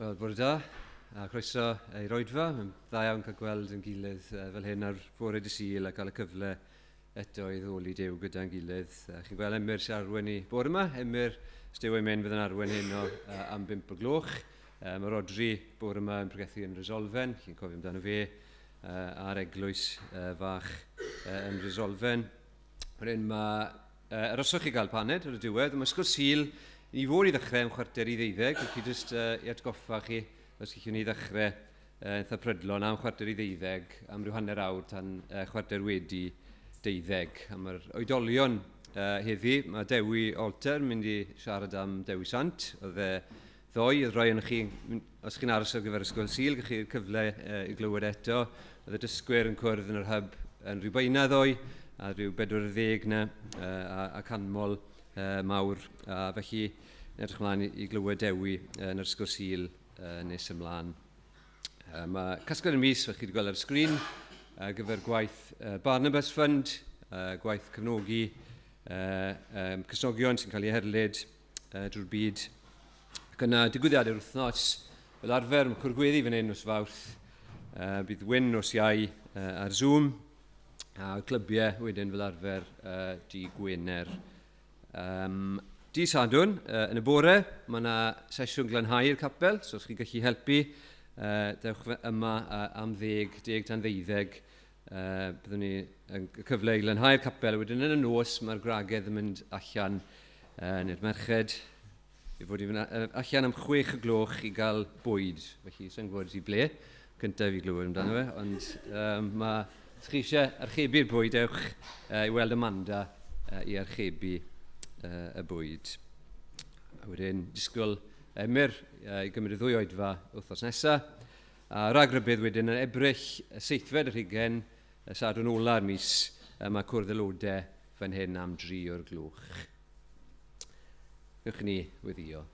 Wel, bore da, a croeso i'r oedfa. Mae'n dda iawn cael gweld yn gilydd fel hyn ar fore dy Sul a cael y cyfle eto i ddoli Duw gyda'n gilydd. Chi'n gweld Emyr sy'n arwain ni bore yma. Emyr, os Duw ei mynd, fydd yn arwain hyn o am 5 o gloch. Mae Rodri bore yma yn pregethu yn Resolfen, chi'n cofio amdano fe, a'r eglwys fach yn Resolfen. Wedyn mae aroswch chi gael paned ar y diwedd. Mae ysgol Sul i fod i ddechrau am 11:45, felly jyst i atgoffa chi, os gallwn ni ddechrau eitha prydlon am 11:45, am ryw hanner awr tan 12:15. A mae'r oedolion heddi, mae Dewi Alter yn mynd i siarad am Dewi Sant. Oedd e ddoe, oedd rhai ohonoch chi, os chi'n aros ar gyfer ysgol Sul, gewch chi'r cyfle i glywed eto. Oedd y dysgwyr yn cwrdd yn yr hyb yn Rhiwbeina ddoe, a rhyw 40 na, a canmol mawr. A felly, edrych ymlaen i glywed Dewi yn yr ysgol Sul nes ymlaen. Mae casgliad y mis, fel chi wedi gweld ar y sgrin, ar gyfer gwaith Barnabas Fund, gwaith cefnogi Cristnogion sy'n cael eu herlid drwy'r byd. Ac yna digwyddiadau'r wythnos, fel arfer, mae cwrdd gweddi fan hyn nos Fawrth, bydd Wyn nos Iau ar Zoom, a clybiau wedyn fel arfer di Gwener. Di Sadwrn, yn y bore, mae yna sesiwn glanhau'r capel, so os chi'n gallu helpu, dewch yma am 10, 10 tan 12, byddwn ni yn cyfle i lanhau'r capel. Wedyn yn y nos, mae'r gwragedd yn mynd allan, neu'r merched, i fod i fynd allan am 6 o gloch i gael bwyd. Felly, sa'n gwybod i ble, cyntaf i glywed amdano fe, ond mae, os chi eisiau archebu'r bwyd, ewch i weld Amanda i archebu y bwyd. A wedyn, disgwyl Emyr i gymryd y ddwy oedfa wythnos nesaf. A rhagrybudd wedyn yn Ebrill, y 27, y Sadwrn ola'r mis, mae cwrdd aelodau fan hyn am 3 o'r gloch. Gewch ni weddio.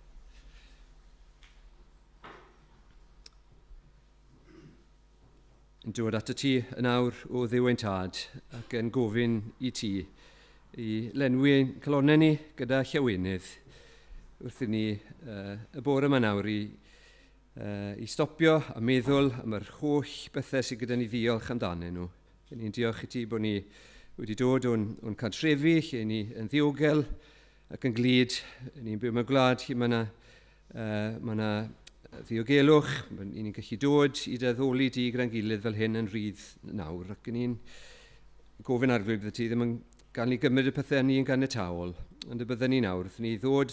Yn dod at y ti yn awr o Dduw ein Tad ac yn gofyn i ti i lenwi ein calonnau ni gyda llawenydd wrth i ni y bore yma nawr i stopio a meddwl am yr holl bethau sydd gyda ni ddiolch amdanyn nhw. Ni'n diolch i ti bod ni wedi dod o'n cartrefi lle ni yn ddiogel ac yn glyd. Ni'n byw mewn gwlad lle mae yna ma yna ddiogelwch, ni'n gallu dod i dy addoli di gyda'n gilydd fel hyn yn rhydd nawr. Ac ni'n gofyn Arglwydd bydde ti ddim yn gael ni gymryd y pethau ni yn ganiataol, ond y bydden ni nawr, wrth ni ddod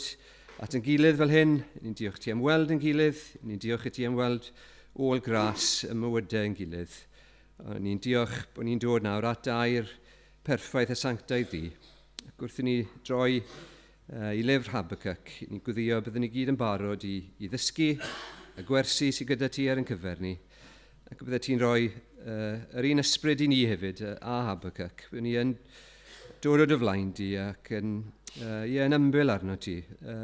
at yn gilydd fel hyn, ni'n diolch ti am weld yn gilydd, ni'n diolch i ti am weld ôl gras y mywydau yn gilydd. Ni'n diolch bod ni'n dod nawr at air perffaith a sanctaidd di. Ac wrth i ni droi i lyfr Habakkuk, ni'n gweddio byddwn ni gyd yn barod i ddysgu y gwersi sydd gyda ti ar ein cyfer ni. Ac y bydde ti'n rhoi yr un ysbryd i ni hefyd, a Habakkuk. Byddwn ni yn dod o dy flaen di ac yn, ie, yn ymbil arno ti.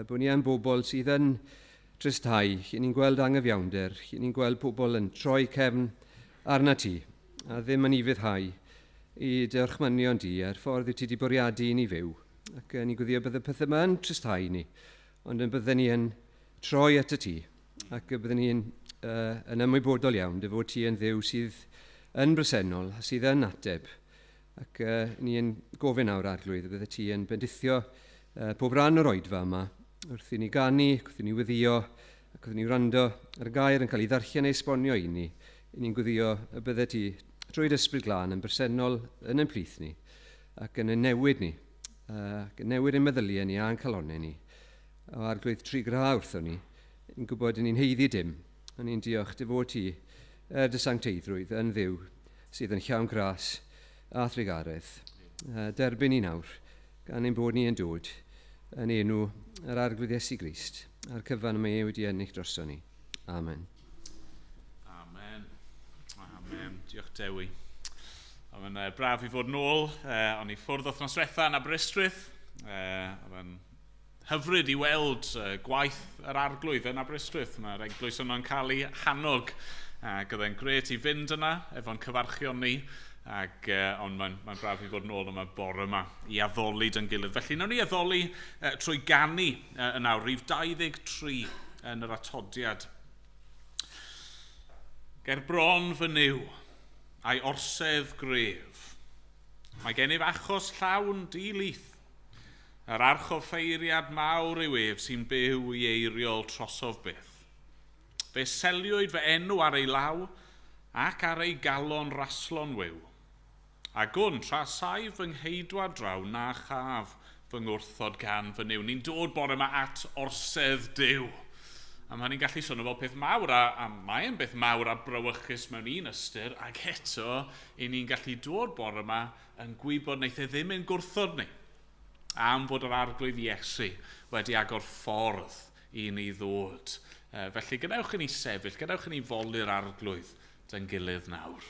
Bod ni yn bobl sydd yn tristhau, lle ni'n gweld angyfiawnder, lle ni'n gweld pobl yn troi cefn arna ti, a ddim yn ufuddhau i dy orchmynion di a'r ffordd wyt ti wedi bwriadu i ni fyw. Ac ni'n gweddio bydd y pethau yma yn tristhau ni, ond yn bydden ni yn troi at y ti, ac y bydden ni'n yn ymwybodol iawn dy fod ti yn Dduw sydd yn bresennol a sydd yn ateb. Ac ni yn gofyn nawr, Arglwydd, y bydde ti yn bendithio pob rhan o'r oedfa yma, wrth i ni ganu, wrth i ni weddio, ac wrth i ni wrando ar y gair yn cael ei ddarllen ei esbonio i ni. I ni'n gweddio y bydde ti trwy dy Ysbryd Glân yn bresennol yn ein plith ni, ac yn ein newid ni, ac yn newid ein meddyliau ni a'n calonnau ni. O Arglwydd, trugarha wrthon ni, yn gwybod yn ni'n haeddu dim, ond ni'n diolch dy fod ti, er dy sancteiddrwydd, yn Dduw sydd yn llawn gras a thrugaredd. Derbyn ni nawr, gan ein bod ni yn dod yn enw yr Arglwydd Iesu Grist, a'r cyfan y mae e wedi ennill drosto ni. Amen. Amen. Amen. Diolch Dewi. Oedd yn braf i fod nôl. O'n i ffwrdd wythnos diwetha yn Aberystwyth. Oedd yn hyfryd i weld gwaith yr Arglwydd yn Aberystwyth. Mae'r eglwys yno'n cael ei hannog. Ac oedd e'n grêt i fynd yna efo'n cyfarchion ni. Ac, ond mae'n mae braf i fod yn ôl yma bore yma i addoli dy'n gilydd. Felly, nawn ni addoli trwy ganu yn awr, rhif 23 yn yr atodiad. Ger bron fy Nuw, a'i orsedd gref. Mae gennyf achos llawn di-lith. Yr archoffeiriad mawr yw ef sy'n byw i eiriol trosof byth. Fe seliwyd fy enw ar ei law ac ar ei galon raslon wiw. A gwn tra saif fy ngheidwad draw na chaf fy ngwrthod gan fy Nuw. Ni'n dod bore yma at orsedd Duw. A mae hynny'n gallu swnio fel peth mawr, a mae'n beth mawr a brawychus mewn un ystyr, ac eto, i ni'n gallu dod bore yma yn gwybod wneith e ddim yn gwrthod ni, am fod yr Arglwydd Iesu wedi agor ffordd i ni ddod. Felly, gadewch i ni sefyll, gadewch i ni foli'r Arglwydd dy'n gilydd nawr.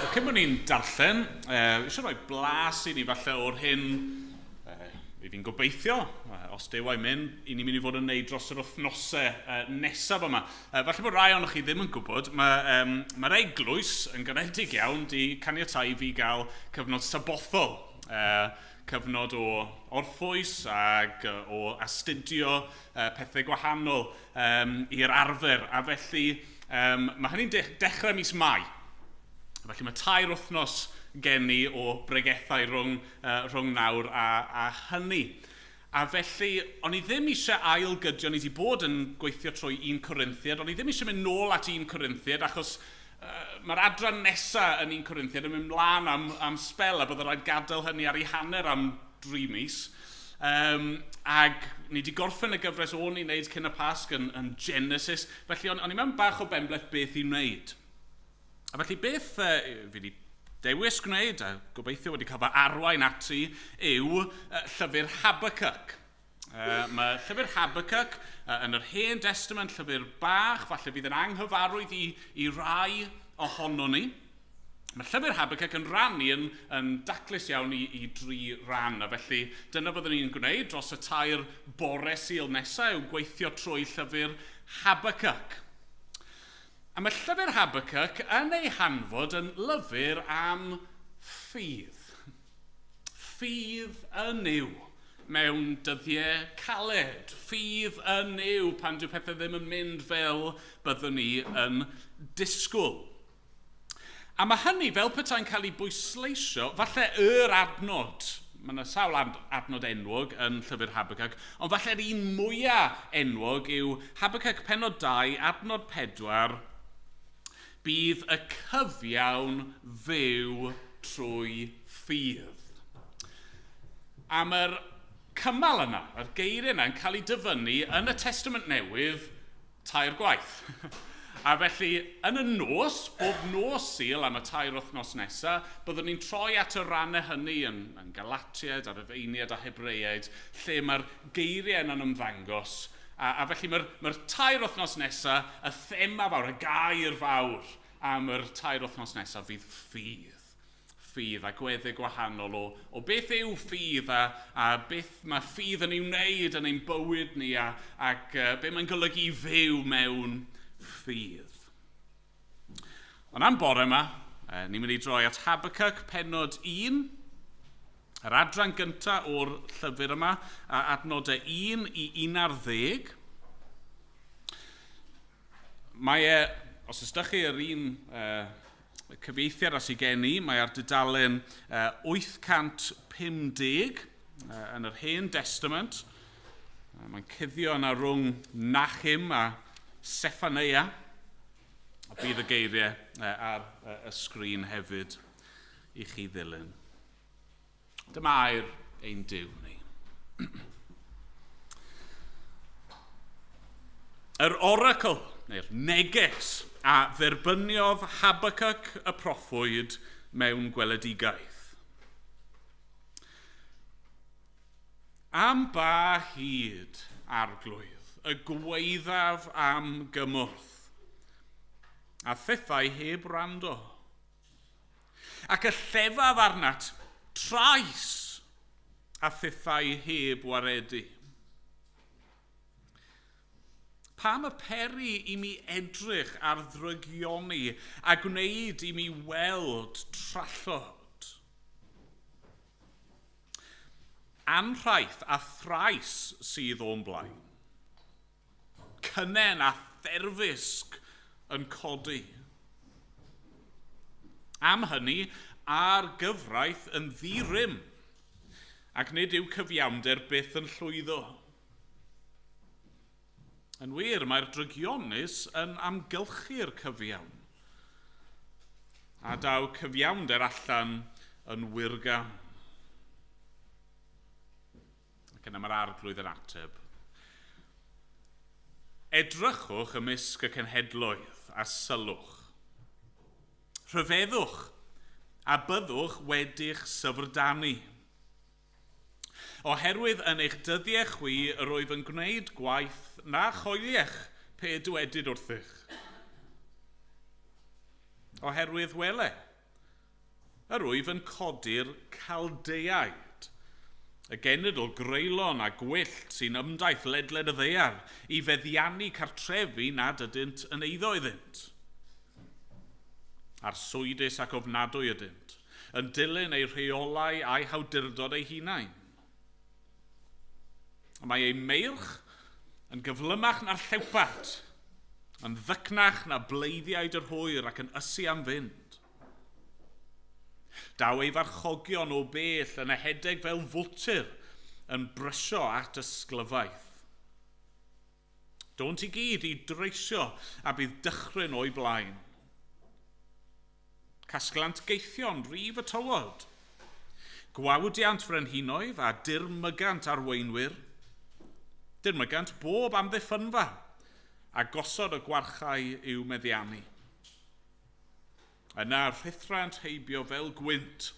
Cyn bod ni'n darllen, eisiau rhoi blas i ni falle o'r hyn i fi'n gobeithio, os Duw a'i mynd, i ni'n mynd i fod yn neud dros yr wythnosau nesaf yma. Falle bod rai ohonoch chi ddim yn gwybod, mae'r eglwys yn garedig iawn di caniatáu i fi gael cyfnod sabothol, cyfnod o orffwys ac o astudio pethau gwahanol i'r arfer. A felly mae hynny'n dechrau mis Mai. Felly mae 3 wythnos gen i o bregethau rhwng nawr a hynny. A felly, o'n i ddim eisiau ailgydio, o'n i wedi bod yn gweithio trwy 1 Corinthiad, o'n i ddim eisiau mynd nôl at 1 Corinthiad, achos mae'r adran nesaf yn 1 Corinthiad yn mynd mlaen am sbel, a bydde rhaid gadael hynny ar ei hanner am 3 mis. Ag ni wedi gorffen y gyfres o'n i'n wneud cyn y Pasg yn Genesis, felly o'n i mewn bach o benbleth beth i wneud. A felly beth fi wedi dewis gwneud, a gobeithio wedi cael fy arwain ati, yw llyfr Habakkuk. Mae llyfr Habakkuk yn yr Hen Testament, llyfr bach, falle fydd yn anghyfarwydd i rai ohono ni. Mae llyfr Habakkuk yn rannu yn daclus iawn i dri ran, a felly dyna fyddwn ni'n gwneud dros y 3 bore Sul nesaf yw gweithio trwy llyfr Habakkuk. A mae llyfr Habakkuk yn ei hanfod yn lyfr am ffydd. Ffydd yn yw mewn dyddiau caled. Ffydd yn yw pan dyw pethau ddim yn mynd fel byddwn ni yn disgwyl. A mae hynny fel petai'n cael ei bwysleisio, falle yr adnod, mae yna sawl adnod enwog yn llyfr Habakkuk, ond falle'r un mwyaf enwog yw Habakkuk pennod 2, adnod 4, bydd y cyfiawn fyw trwy ffydd. A mae'r cymal yna, yr geiriau yna, yn cael ei dyfynnu yn y Testament Newydd 3 gwaith. A felly, yn y nos, bob nos Sul am y 3 wythnos nesaf, byddwn ni'n troi at y rannau hynny yn Galatiaid, a'r Rhufeiniaid a Hebreaid, lle mae'r geiriau yna'n ymddangos. A felly mae'r 3 wythnos nesaf, y thema fawr, y gair fawr am yr 3 wythnos nesaf fydd ffydd. Ffydd a gweddau gwahanol o beth yw ffydd a beth mae ffydd yn ei wneud yn ein bywyd ni ac beth mae'n golygu i fyw mewn ffydd. Ond am bore yma, ni'n mynd i droi at Habakkuk pennod 1, yr adran gyntaf o'r llyfr yma, a adnodau 1 i 11. Mae e, os ydych chi yr un cyfieithiad as i gen i, mae ar dudalen 850 yn yr Hen Testament. Mae'n cuddio yna rhwng Nahum a Seffaneia, a bydd y geiriau ar y sgrin hefyd i chi ddilyn. Dyma air ein Duw ni. Yr oracl, neu'r neges, a dderbyniodd Habakkuk y proffwyd mewn gweledigaeth. Am ba hyd, Arglwydd, y gwaeddaf am gymorth, a phethau heb wrando. Ac y llefaf arnat trais, a phethau heb waredu. Pam y peri i mi edrych ar ddrygioni a gwneud i mi weld trallod? Anrhaith a thrais sydd o'n blaen. Cynnen a therfysg yn codi. Am hynny, a'r gyfraith yn ddi-rym, ac nid yw cyfiawnder byth yn llwyddo. Yn wir, mae'r drygionus yn amgylchu'r cyfiawn, a daw cyfiawnder allan yn wirgam. Ac yna mae'r Arglwydd yn ateb. Edrychwch ymysg y cenhedloedd a sylwch. Rhyfeddwch a byddwch wedi'ch syfrdanu. Oherwydd yn eich dyddiau chwi yr oedd yn gwneud gwaith na choeliech pe dywedyd wrthych. Oherwydd wele, yr wyf yn codi'r Chaldeaid, y genedl greulon a gwyllt sy'n ymdaith ledled y ddaear i feddiannu cartrefi nad ydynt yn eiddo iddynt. Arswydus ac ofnadwy ydynt, yn dilyn eu rheolau a'u hawdurdod eu hunain. Mae eu meirch yn gyflymach na'r llewpat, yn ddycnach na bleiddiaid yr hwyr ac yn ysu am fynd. Daw ei farchogion o bell yn ehedeg fel fwltur yn brysio at ysglyfaeth. Dônt i gyd i dreisio a bydd dychryn o'i blaen. Casglant geithion rif y tywod. Gwawdiant frenhinoedd a dirmygant arweinwyr. Dirmygant bob amddiffynfa a gosod y gwarchau i'w meddiannu. Yna rhuthrant heibio fel gwynt.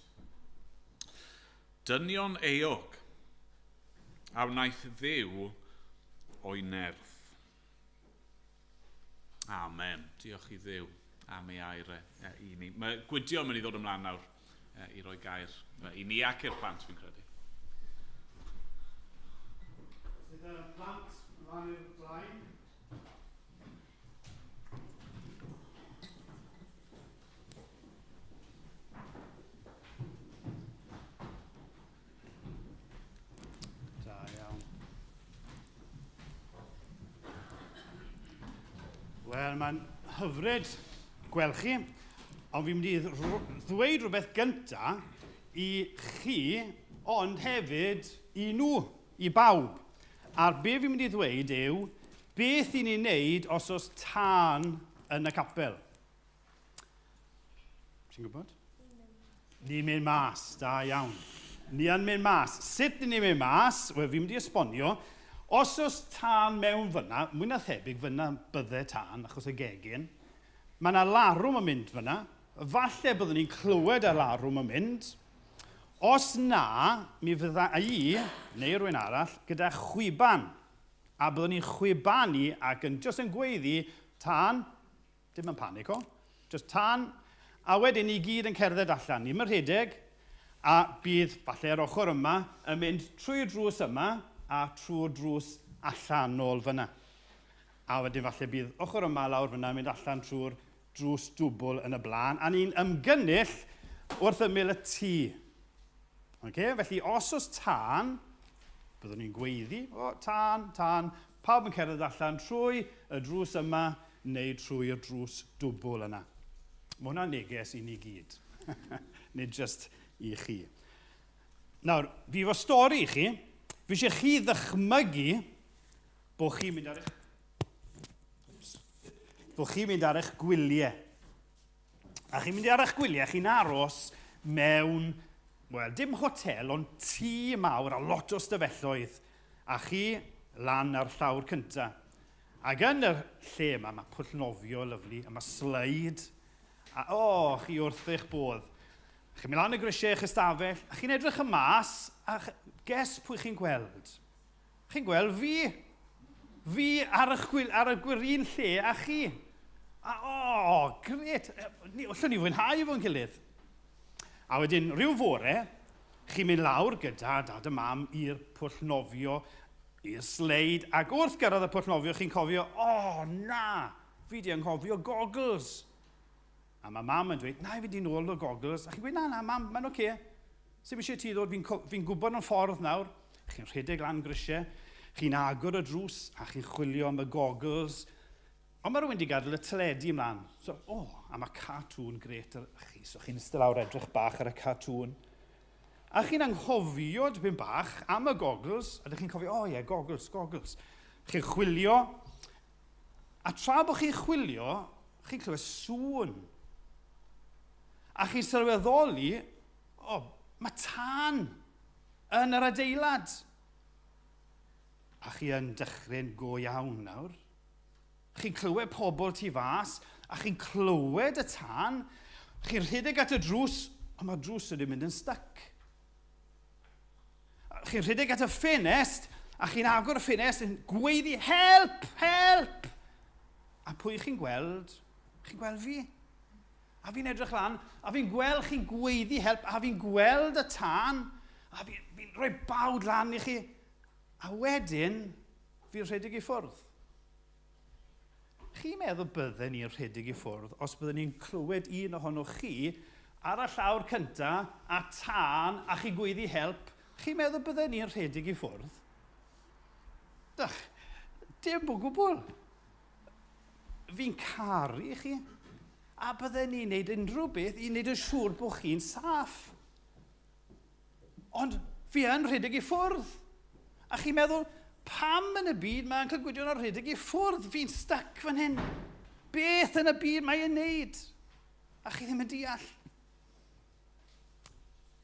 Dynion eog a wnaeth Dduw o'i nerth. Amen. Diolch i Dduw am ei air e i ni. Mae Gwydion mynd i ddod ymlaen nawr i roi gair i ni ac i'r plant, fi'n credu. Sydd y plant ymlaen i'r blaen. Da iawn. Wel, mae'n hyfryd gweld chi, ond fi'n mynd i ddweud rhywbeth gynta i chi, ond hefyd i nhw, i bawb. A'r be fi'n mynd i ddweud yw, beth i ni'n neud os oes tân yn y capel? Ti'n gwybod? Ni'n mynd mas, da iawn. Ni yn mynd mas. Sut ni'n mynd mas? Wel, fi'n mynd i esbonio. Os oes tân mewn fyna, mwy na thebyg fyna bydde tân, achos y gegin, mae yna larwm yn mynd fyna. Falle byddwn ni'n clywed y larwm yn mynd. Os na, mi fydda i, neu rhywun arall, gyda chwiban. A byddwn ni'n chwibanu ac yn just yn gweiddi tân, Dim yn panico, jyst tân, a wedyn ni gyd yn cerdded allan. Ni'm yn rhedeg, a bydd falle yr ochr yma yn mynd trwy'r drws yma a trwy'r drws allan nôl fyna. A wedyn falle bydd ochr yma lawr fyna yn mynd allan trwy'r drws dwbl yn y blaen, a ni'n ymgynnull wrth ymyl y tŷ. Okay? Felly os oes tân, byddwn ni'n gweiddi, o, tân, tân, pawb yn cerdded allan trwy y drws yma neu trwy'r drws dwbl yna. Mae hwnna'n neges i ni gyd, nid jyst i chi. Nawr, fi efo stori i chi. Fi eisiau chi ddychmygu bod chi'n mynd ar eich... Oops. Bod chi'n mynd ar eich gwyliau. A chi'n mynd ar eich gwyliau, chi'n aros mewn, wel, dim hotel, ond tŷ mawr a lot o stafelloedd. A chi lan ar llawr cyntaf. Ac yn y lle yma, mae pwll nofio lyfli, a mae sleid, a o, oh, chi wrth eich bodd. Chi'n mynd lan y grisiau eich ystafell, a chi'n edrych y mas, a guess pwy chi'n gweld? Chi'n gweld fi. Fi ar y, chwil, ar y gwyr un lle a chi. A o, oh, gret, allwn ni fwynhau efo'n gilydd. A wedyn, rhyw fore, chi'n mynd lawr gyda dad a mam i'r pwll nofio, i'r sleid, ac wrth gyrraedd y pwll nofio, chi'n cofio, o, oh, na, fi di anghofio goggles. A mae mam yn dweud, na, fi di nôl o goggles. A chi'n gweud, na, na, mam, mae'n oce. Okay. Sdim eisiau ti ddod, fi'n fi gwybod yn ffordd nawr. Chi'n rhedeg lan grisiau, chi'n agor y drws, a chi'n chwilio am y goggles. Ond mae rhywun wedi gadael y teledu ymlaen. So, o, oh, a mae cartoon gret ar chi. So chi'n eistedd lawr edrych bach ar y cartoon. A chi'n anghofio dipyn bach am y goggles, a dych chi'n cofio, o oh, ie, yeah, goggles, goggles. Chi'n chwilio, a tra bod chi'n chwilio, chi'n clywed sŵn. A chi'n sylweddoli, o, oh, mae tân yn yr adeilad. A chi yn dychryn go iawn nawr. Chi'n clywed pobl tu fas, a chi'n clywed y tân, chi'n rhedeg at y drws, ond mae'r drws wedi mynd yn styc. Chi'n rhedeg at y ffenest, a chi'n agor y ffenest yn gweiddi, help, help! A pwy chi'n gweld? Chi'n gweld fi. A fi'n edrych lan, a fi'n gweld chi'n gweiddi help, a fi'n gweld y tân, a fi'n fi rhoi bawd lan i chi. A wedyn, fi'n rhedeg i ffwrdd. Chi'n meddwl bydden ni'n rhedeg i ffwrdd os bydden ni'n clywed un ohonoch chi ar y llawr cynta a tân a chi gweiddi help, chi'n meddwl bydden ni'n rhedeg i ffwrdd? Dych, dim o gwbl. Fi'n caru chi. A bydden ni'n neud unrhyw beth i wneud yn siŵr bod chi'n saff. Ond fi yn rhedeg i ffwrdd. A chi'n meddwl, pam yn y byd mae Uncle Gwydion yn rhedeg i ffwrdd? Fi'n stuck fan hyn. Beth yn y byd mae e'n neud? A chi ddim yn deall.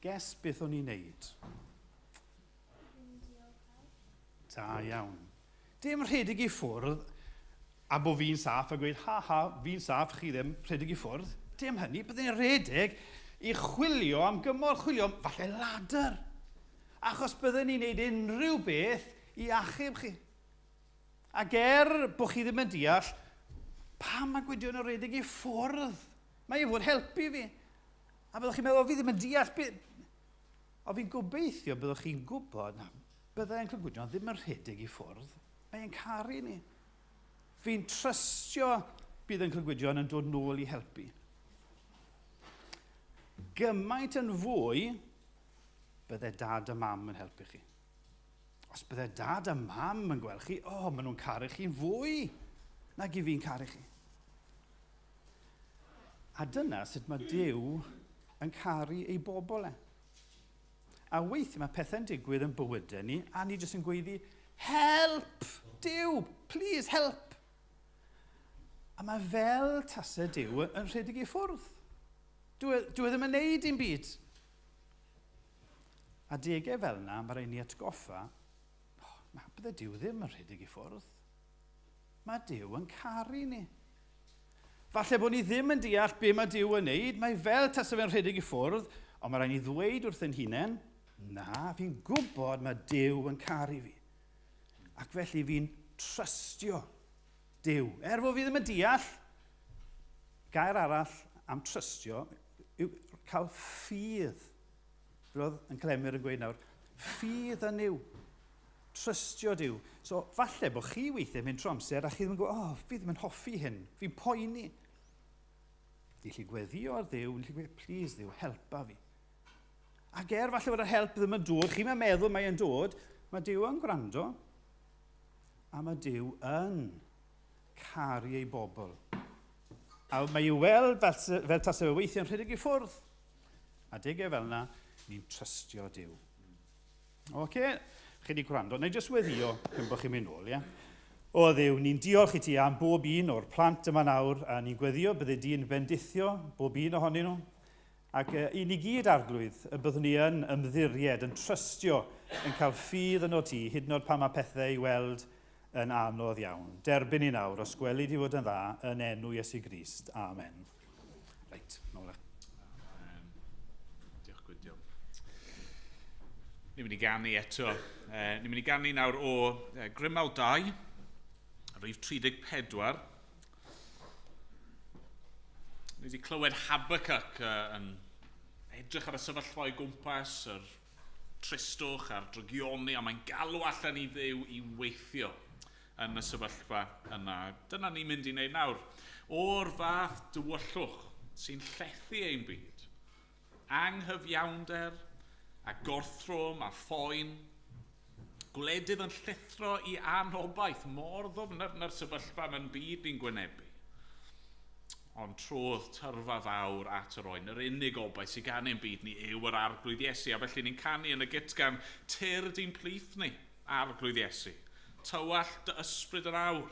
Guess beth o'n i'n neud? Da iawn. Dim rhedeg i ffwrdd a bod fi'n saff a gweud, ha ha, fi'n saff, chi ddim, rhedeg i ffwrdd. Dim hynny, bydden ni'n rhedeg i chwilio am gymorth, chwilio am falle ladder. Achos bydden ni'n neud unrhyw beth i achub chi. Ac er bod chi ddim yn deall, pam mae Gwydion yn rhedeg i ffwrdd? Mae i fod helpu fi. A byddwch chi'n meddwl, fi ddim yn deall. O fi'n gobeithio byddwch chi'n gwybod, na, byddai Uncle Gwydion ddim yn rhedeg i ffwrdd. Mae'n caru ni. Fi'n trystio bydd Uncle Gwydion yn dod nôl i helpu. Gymaint yn fwy, bydde dad a mam yn helpu chi. Os bydde dad a mam yn gweld chi, o, oh, maen nhw'n caru chi'n fwy nag i fi'n caru chi. A dyna sut mae Duw yn caru ei bobl e. A weithiau mae pethau'n digwydd yn bywydau ni, a ni jyst yn gweiddi, help! Duw, please, help! A mae fel tasau Duw yn rhedeg i ffwrdd. Dwi e ddim yn neud dim byd. A degau fel yna, mae rhaid ni atgoffa, oh, na, bydde Duw ddim yn rhedeg i ffwrdd. Mae Duw yn caru ni. Falle bod ni ddim yn deall be mae Duw yn neud, mae fel tasa fe'n rhedeg i ffwrdd, ond mae rhaid ni ddweud wrth ein hunain, na, fi'n gwybod mae Duw yn caru fi. Ac felly fi'n trystio Duw. Er fod fi ddim yn deall, gair arall am trystio yw cael ffydd. Fel oedd yn Clemir yn gweud nawr, ffydd yn Nuw. Trystio Duw. So falle bod chi weithiau mynd trwy amser a chi ddim yn gwybod, oh, fi ddim yn hoffi hyn, fi'n poeni. Ni allu gweddio ar Dduw, ni allu gweud, please Dduw, helpa fi. Ac er falle bod yr help ddim yn dod, chi'n meddwl mae e'n dod, mae Duw yn gwrando, a mae Duw yn caru ei bobl. A mae i'w weld fel, fel tasau fe weithiau'n rhedeg i ffwrdd. A degau fel yna, ni'n trystio Duw. Oce, chi wedi gwrando. Neu jyst weddio cyn bod chi'n mynd nôl, ie? O Dduw, ni'n diolch i ti am bob un o'r plant yma nawr, a ni'n gweddio bydde di'n bendithio bob un ohonyn nhw. Ac i ni gyd arglwydd, y byddwn ni yn ymddiried, yn trystio, yn cael ffydd yno ti, hyd yn oed pan mae pethau i weld yn anodd iawn. Derbyn ni nawr, os gweli di fod yn dda, yn enw Iesu Grist. Amen. Reit, nôl. Amen. Diolch Gwydion. Ni'n mynd i ganu eto. Ni'n mynd i ganu nawr o Grymawl 2, rhif 34. Ni wedi clywed Habakkuk yn edrych ar y sefyllfa o'i gwmpas, yr tristwch a'r drygioni, a mae'n galw allan i Dduw i weithio yn y sefyllfa yna. Dyna ni'n mynd i wneud nawr. O'r fath dywyllwch sy'n llethu ein byd, anghyfiawnder a gorthrwm a phoen, gwledydd yn llithro i anobaith mor ddwfn na'r sefyllfa mewn byd ni'n gwynebu. Ond trodd tyrfa fawr at yr oen. Yr unig obaith sydd gan ein byd ni yw yr Arglwydd Iesu. A felly ni'n canu yn y gytgan, tyrd i'n plith ni, Arglwydd Iesu. Tywallt dy ysbryd yn awr.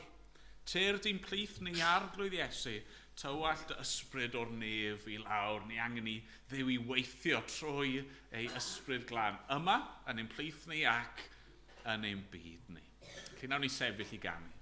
Tyrd i'n plith ni, Arglwydd Iesu. Tywallt dy ysbryd o'r nef i lawr. Ni angen i Dduw i weithio trwy ei ysbryd glân. Yma, yn ein plith ni ac yn ein byd ni. Felly nawn ni sefyll i ganu.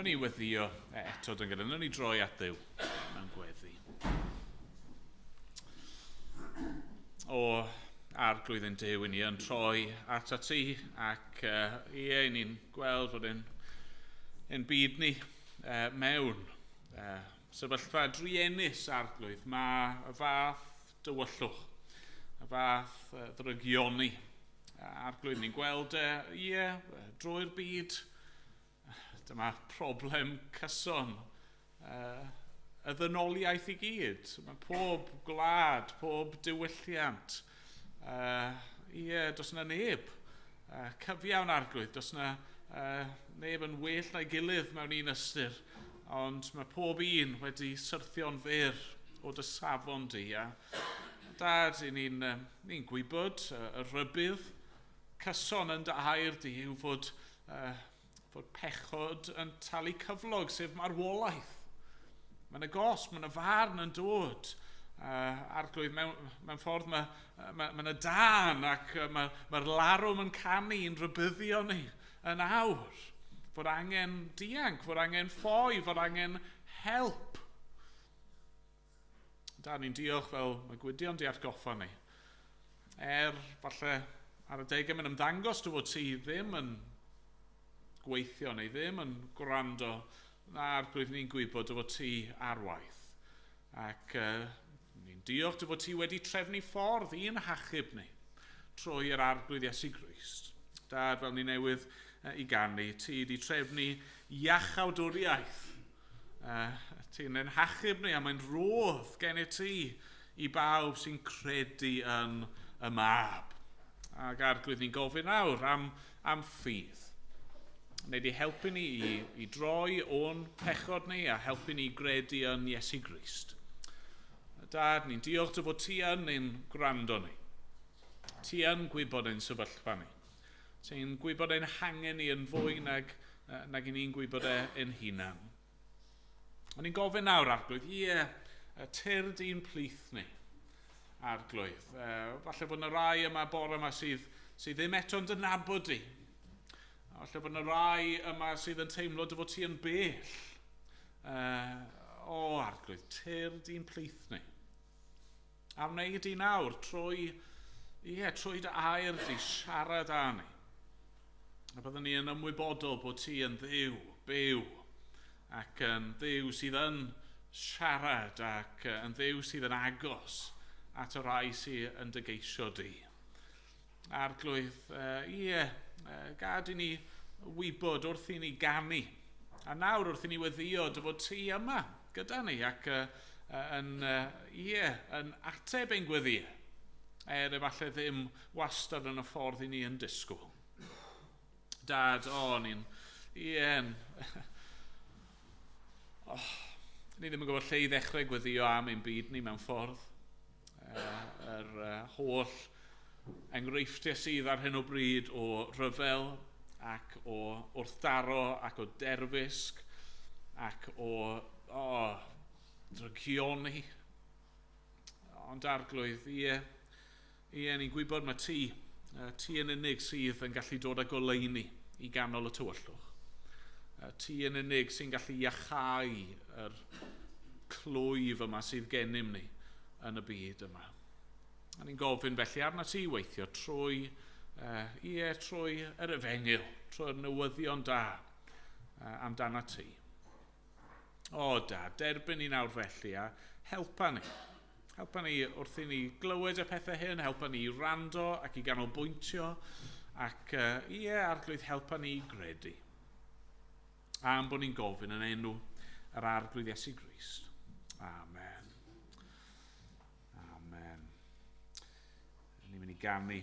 Wnawn ni weddio eto dyn gyda, wnawn ni droi at Dduw mewn gweddi. O Arglwydd ein Duw, i ni yn troi at ti ac ie, i ni'n gweld fod ein byd ni mewn sefyllfa druenus, Arglwydd. Mae y fath dywyllwch, y fath ddrygioni. Arglwydd, ni'n gweld ie, drwy'r byd. Dyma problem cyson y ddynoliaeth i gyd. Mae pob gwlad, pob diwylliant. Ie, does yna neb. Cyfiawn, Arglwydd, does yna neb yn well na'i gilydd mewn un ystyr, ond mae pob un wedi syrthio'n fyr o dy safon di. A Dad, i ni'n gwybod y rhybudd cyson yn dy air di yw fod pechod yn talu cyflog, sef marwolaeth. Mae yna gosb, mae yna farn yn dod. Arglwydd, mewn ffordd mae yna dân ac mae'r larwm yn canu yn rhybuddio ni yn awr. Fod angen dianc, fod angen ffoi, fod angen help. Da, ni'n diolch fel mae Gwydion di atgoffa ni. Falle ar y degau mae'n ymddangos dy fod ti ddim yn gweithio neu ddim yn gwrando, na, Arglwydd, ni'n gwybod dy fod ti ar waith. Ac ni'n diolch dy fod ti wedi trefnu ffordd i'n hachub ni trwy yr Arglwydd Iesu Grist. Dad, fel ni newydd i ganu, ti wedi trefnu iachawdwriaeth. Ti'n ein hachub ni a mae'n rodd gen i ti i bawb sy'n credu yn y Mab. Ac Arglwydd, ni'n gofyn nawr am ffydd. Neu di helpu ni i droi o'n pechod ni a helpu ni i gredu yn Iesu Grist. Dad, ni'n diolch dy fod ti yn ein gwrando ni. Ti yn gwybod ein sefyllfa ni. Ti'n gwybod ein hangen ni yn fwy nag i ni'n gwybod e ein hunan. Ond ni'n gofyn nawr, Arglwydd, ie, tyrd i'n plith ni, Arglwydd. Falle bod yna rai yma bore yma sydd ddim eto'n dy nabod di. Falle bod yna rai yma sydd yn teimlo dy fod ti yn bell. O, Arglwydd, tyrd i'n plith ni. A wneud di nawr trwy dy air di siarad â ni. A byddwn ni yn ymwybodol bod ti yn Dduw, byw, ac yn Dduw sydd yn siarad ac yn Dduw sydd yn agos at y rhai sydd yn dy geisio di. Arglwydd, gad i ni wybod wrth i ni ganu. A nawr wrth i ni weddio dy fod ti yma gyda ni ac yn ateb ein gweddiau, efallai ddim wastad yn y ffordd i ni yn disgwyl. Dad, ni ddim yn gwybod lle i ddechrau gweddio am ein byd ni mewn ffordd. Yr holl enghreifftiau sydd ar hyn o bryd o ryfel ac o wrthdaro ac o derfysg ac o drygioni. Ond Arglwydd, ie, ni'n gwybod mae ti yn unig sydd yn gallu dod â goleuni i ganol y tywyllwch. Ti yn unig sy'n gallu iachau yr clwyf yma sydd gennym ni yn y byd yma. A ni'n gofyn felly arna ti weithio trwy yr efengyl, trwy'r newyddion da amdana ti. O da, derbyn ni nawr felly a helpa ni. Helpa ni wrth i ni glywed y pethau hyn, helpa ni i wrando ac i ganolbwyntio ac Arglwydd, helpa ni i gredu. Am bod ni'n gofyn yn enw yr Arglwydd Iesu Grist. Amen. Amen. Ni'n mynd i ganu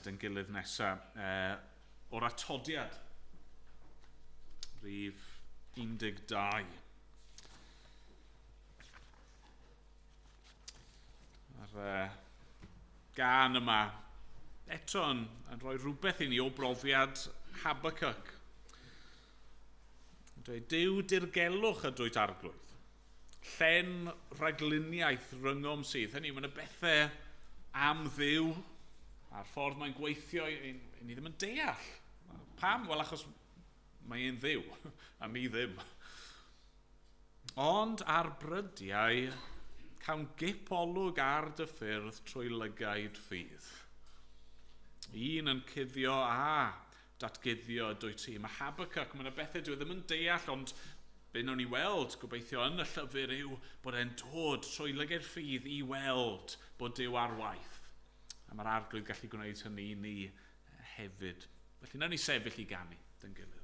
dyn gilydd nesaf o'r atodiad. Rhif 12. Mae'r gan yma eto yn rhoi rhywbeth i ni o brofiad Habakkuk. Dweud, Duw dirgelwch ydwyt Arglwydd. Llen rhagluniaeth rhyngom sydd. Hynny, mae yna bethau am Dduw a'r ffordd mae'n gweithio, i ni ddim yn deall. Pam? Wel, achos Mae e'n Dduw, a ni ddim. Ond ar brydiau, cawn gip olwg ar dy ffyrdd trwy lygaid ffydd. Un yn cuddio a datguddio dwyt ti. Mae Habakkuk, mae yna bethau dwi ddim yn deall, ond be wnawn ni weld, gobeithio yn y llyfr yw bod e'n dod trwy lygaid ffydd i weld bod Duw ar waith. A mae'r Arglwydd gallu gwneud hynny i ni hefyd. Felly wnawn ni sefyll i ganu dyn gilydd.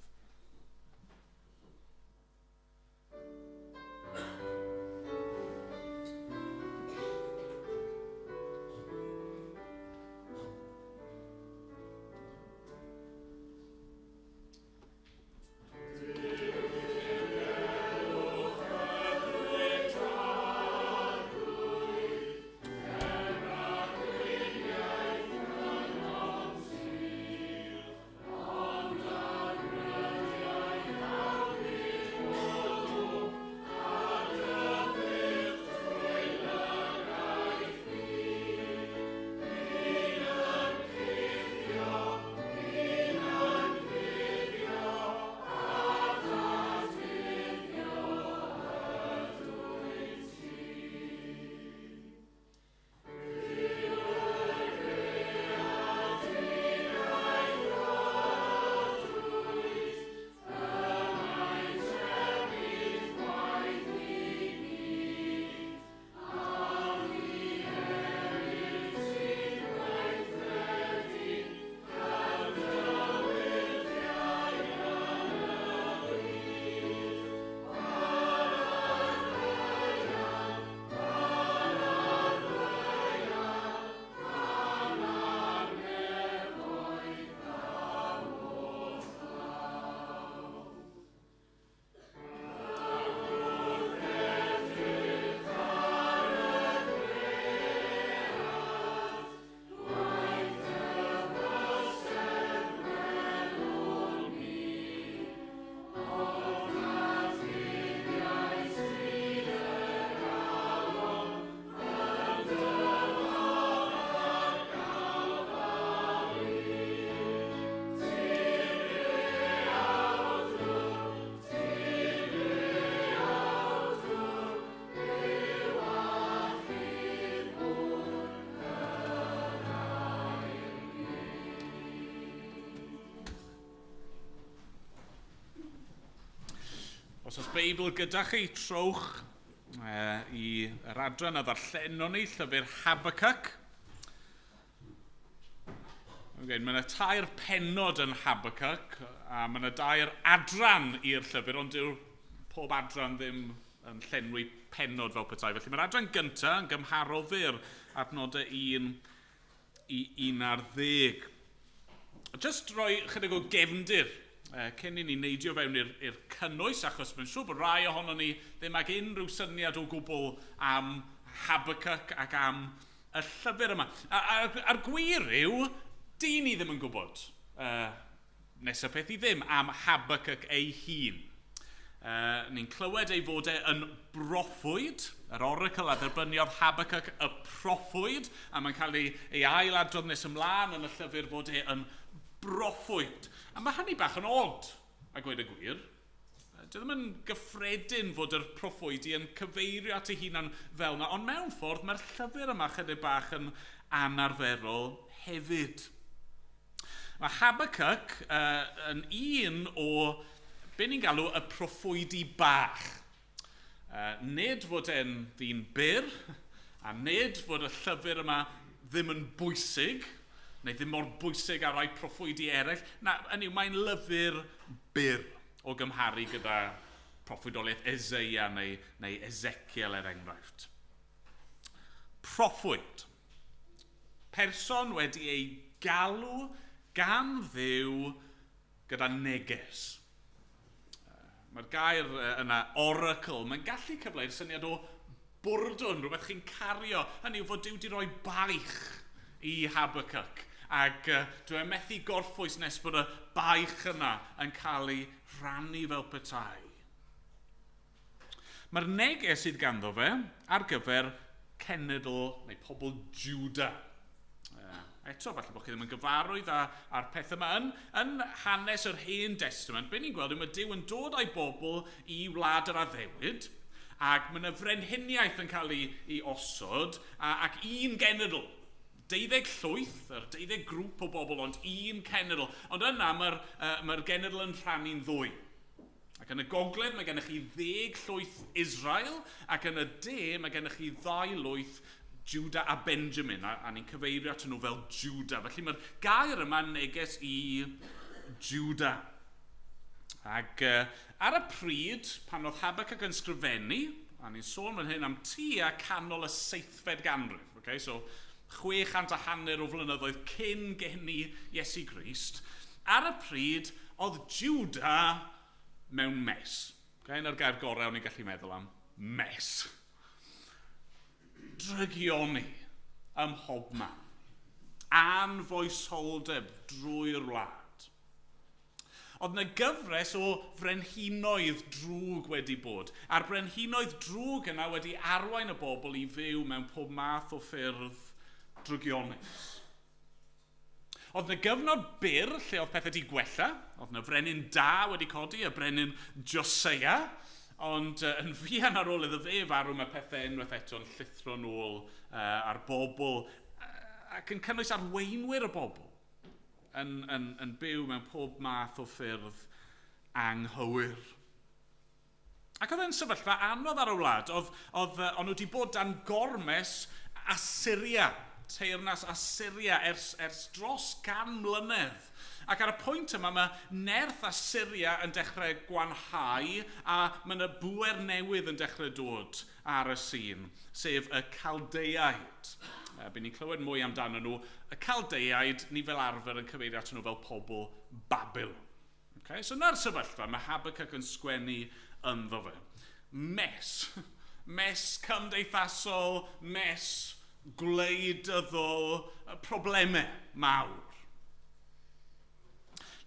Os oes Beibl gyda chi, trowch i yr adran a ddarllenon ni, llyfr Habakkuk. Okay, mae yna 3 pennod yn Habakkuk, a mae yna 2 adran i'r llyfr, ond dyw pob adran ddim yn llenwi pennod fel petai. Felly mae'r adran gyntaf yn gymharol fyr, adnodau 1 i 11. Just rhoi chydig o gefndir cyn i ni neidio fewn i'r cynnwys, achos mae'n siŵr bod rai ohonon ni ddim ag unrhyw syniad o gwbl am Habakkuk ac am y llyfr yma. A'r gwir yw, dyn ni ddim yn gwybod nesaf peth i ddim am Habakkuk ei hun. Ni'n clywed ei fod e yn broffwyd, yr oracle a dderbyniodd Habakkuk y proffwyd, a mae'n cael ei ailadrodd nes ymlaen yn y llyfr fod e yn broffwyd. A mae hynny bach yn od, a gweud y gwir. Dwi ddim yn gyffredin fod yr proffwydi yn cyfeirio at ei hunan fel yna, ond mewn ffordd mae'r llyfr yma chydig bach yn anarferol hefyd. Mae Habakkuk yn un o be ni'n galw y proffwydi bach. Nid fod e'n ddyn byr, a nid fod y llyfr yma ddim yn bwysig, neu ddim mor bwysig ar rai proffwydi eraill. Na, hynny yw, mae'n lyfr byr o gymharu gyda proffwydoliaeth Eseia neu Ezekiel er enghraifft. Proffwyd. Person wedi ei galw gan Dduw gyda neges. Mae'r gair yna, oracle, mae'n gallu cyfleu'r syniad o bwrdwn, rhywbeth chi'n cario. Hynny yw fod Duw wedi rhoi baich i Habakkuk. Ac dwi'n methu gorffwys nes bod y baich yna yn cael ei rhannu fel petai. Mae'r neges sydd ganddo fe ar gyfer cenedl neu pobl Juda. Eto, falle bod chi ddim yn gyfarwydd â'r peth yma. Yn hanes yr Hen Testament, be ni'n gweld yw mae Duw yn dod â'i bobl i wlad yr addewid, ac mae yna frenhiniaeth yn cael ei osod, ac un genedl, 12 llwyth, yr 12 grŵp o bobl, ond un cenedl. Ond yna mae'r genedl yn rhannu'n ddwy. Ac yn y gogledd mae gennych chi 10 llwyth Israel, ac yn y de mae gennych chi 2 lwyth Judah a Benjamin, a ni'n cyfeirio at nhw fel Judah. Felly mae'r gair yma'n neges i Judah. Ac ar y pryd, pan oedd Habakkuk yn sgrifennu, a ni'n sôn fan hyn am tua canol y 7fed ganrif, okay? So 650 o flynyddoedd cyn geni Iesu Grist, ar y pryd oedd Judah mewn mess. Okay? Yna'r gair gorau o'n i'n gallu meddwl am, mess. Drygioni ym mhobman. Anfoesoldeb drwy'r wlad. Oedd yna gyfres o frenhinoedd drwg wedi bod, a'r brenhinoedd drwg yna wedi arwain y bobl i fyw mewn pob math o ffyrdd drygionus. Oedd yna gyfnod byr lle oedd pethau wedi gwella, oedd yna frenin da wedi codi, y brenin Josiah, ond yn fuan ar ôl iddo fe farw, mae pethau unwaith eto'n llithro nôl ar bobl, ac yn cynnwys arweinwyr y bobl yn byw mewn pob math o ffyrdd anghywir. Ac oedd e'n sefyllfa anodd ar y wlad. Oedd nhw wedi bod dan gormes Assyria, teyrnas Assyria ers dros 100 mlynedd. Ac ar y pwynt yma mae nerth Assyria yn dechrau gwanhau a mae yna bŵer newydd yn dechrau dod ar y sîn, sef y Caldeiaid. By ni'n clywed mwy amdano nhw. Y Caldeiaid, ni fel arfer yn cyfeirio at nhw fel pobl Babylon. Okay? So na'r sefyllfa, mae Habakkuk yn sgwennu ynddo fe. Mess. Mess cymdeithasol, mess gwleidyddol, problemau mawr.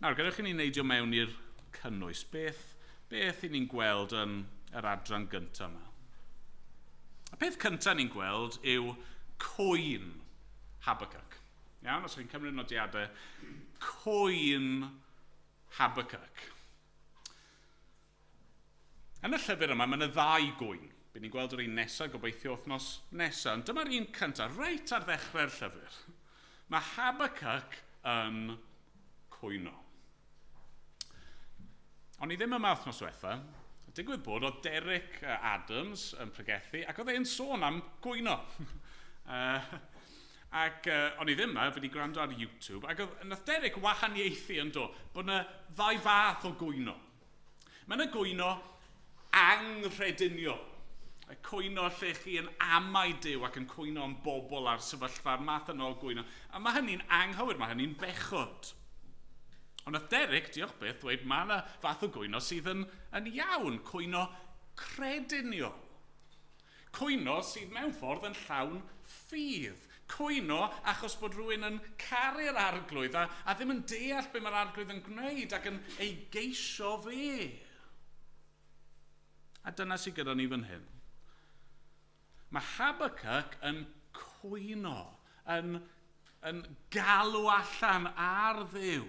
Nawr, gadewch i ni neidio mewn i'r cynnwys. Beth i ni'n gweld yn yr adran gyntaf yma? Y peth cyntaf ni'n gweld yw cwyn Habakkuk. Iawn, os chi'n cymryd nodiadau, cwyn Habakkuk. Yn y llyfr yma, mae yna ddau gwyn. Bydd ni'n gweld yr un nesaf, gobeithio wythnos nesaf. Ond dyma'r un cyntaf, reit ar ddechrau'r llyfr. Mae Habakkuk yn cwyno. O'n i ddim yma wythnos diwetha. Digwydd bod oedd Derek Adams yn pregethu ac oedd e'n sôn am gwyno. Ac o'n i ddim yma, fi wedi gwrando ar YouTube, ac nath Derek wahaniaethu yn do, bod yna ddau fath o gwyno. Mae yna gwyno anghrediniol. Y cwyno lle chi yn amau Duw ac yn cwyno am bobl a'r sefyllfa'r math yna o gwyno. A mae hynny'n anghywir, mae hynny'n bechod. Ond nath Derek, diolch byth, dweud mae yna fath o gwyno sydd yn iawn, cwyno crediniol. Cwyno sydd mewn ffordd yn llawn ffydd. Cwyno achos bod rhywun yn caru'r arglwydd a ddim yn deall be mae'r arglwydd yn gwneud ac yn ei geisio fe. A dyna sydd gyda ni fan hyn. Mae Habakkuk yn cwyno, yn galw allan ar Dduw,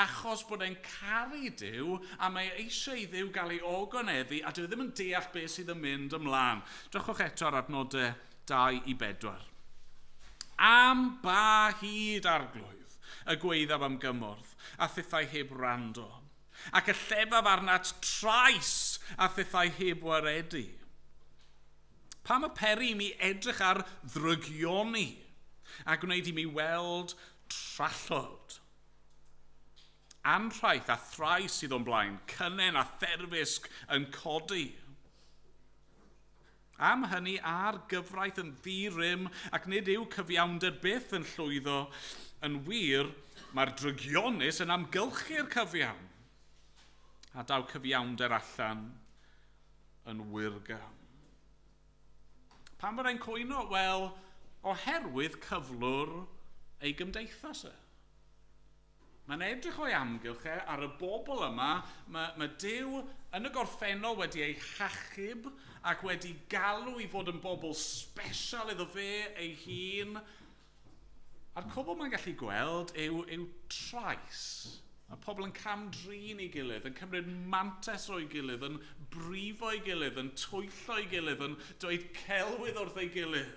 achos bod e'n caru Duw a mae eisiau i Dduw gael ei ogoneddu a dyw e ddim yn deall beth sydd yn mynd ymlaen. Drychwch eto ar adnodau 2-4. Am ba hyd arglwydd y gweithaf am gymorth a thithau heb wrando, ac y llefaf arnat trais a thithau heb waredu. Pam y peri i mi edrych ar ddrygioni a gwneud i mi weld trallod? Anrhaith a thrais sydd o'n blaen, cynnen a therfysg yn codi. Am hynny a'r gyfraith yn ddi-rym ac nid yw cyfiawnder byth yn llwyddo. Yn wir, mae'r drygionus yn amgylchu'r cyfiawn. A daw cyfiawnder allan yn wirgam. Pam bod e'n cwyno? Wel, oherwydd cyflwr ei gymdeithas e. Mae'n edrych o'i amgylch e ar y bobl yma, mae Duw yn y gorffennol wedi ei hachub ac wedi galw i fod yn bobl special iddo fe ei hun. A'r cwbl mae'n gallu gweld yw trais. Mae pobl yn cam-drin ei gilydd, yn cymryd mantais o'i gilydd, yn brifo ei gilydd, yn twyllo ei gilydd, yn dweud celwydd wrth ei gilydd.